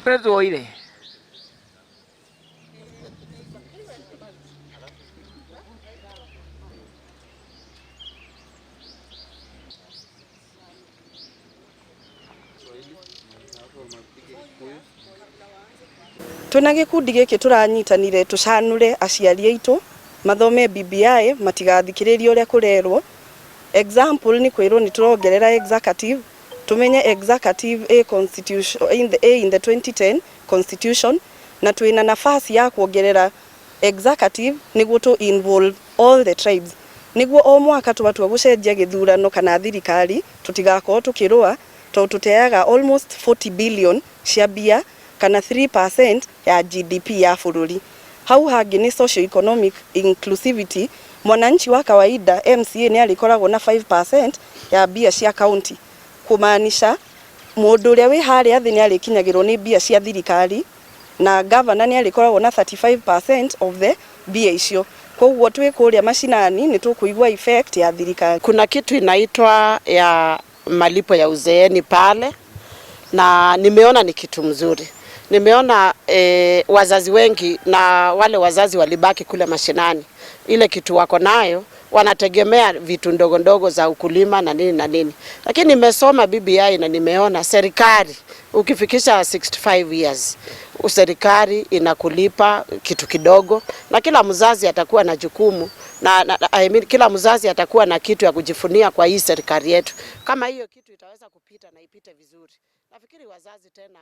Nĩ tuoire. Twĩna gĩkundi gĩkĩ tũranyitanire tũcanũre aciari aitũ mathome BBI, matigathikĩrĩrie ũrĩa kũrerwo. Example nĩ kwĩrwo nĩ tũrongerera executive, tumenye executive a constitution in the 2010 constitution, na twĩna nafasi ya kuongerera executive nĩguo to involve all the tribes, nĩguo o mwaka twatua gũcenjia gĩthurano kana thirikari tũtigakorwo tũkĩrũa, tondũ tũteaga almost 40 billion cia mbia kana 3% ya GDP ya bũrũri. Hau hangĩ nĩ socio economic inclusivity. Mwananchi wa kawaida, MCA nĩ arĩkoragwo na 5% ya mbia cia county, kumaanisha mũndũ ũrĩa wĩ harĩa thĩ nĩ arĩkinyagĩrwo nĩ mbia cia thirikari, na governor nĩ arĩkoragwo na 35% of the mbia icio. Koguo twĩ kũrĩa mashinani nĩ tũkũigua effect ya thirikari. Kuna kitu inaitwa ya malipo ya uzeeni pale, na nimeona ni kitu mzuri. Nimeona wazazi wengi na wale wazazi walibaki kule mashinani, ile kitu wako nayo wanategemea vitu ndogo ndogo za ukulima na nini na nini, lakini nimesoma BBI na nimeona serikali ukifikisha 65 years serikali inakulipa kitu kidogo, na kila mzazi atakuwa na jukumu na I mean, kila mzazi atakuwa na kitu ya kujivunia kwa hii serikali yetu. Kama hiyo kitu itaweza kupita na ipite vizuri, nafikiri wazazi tena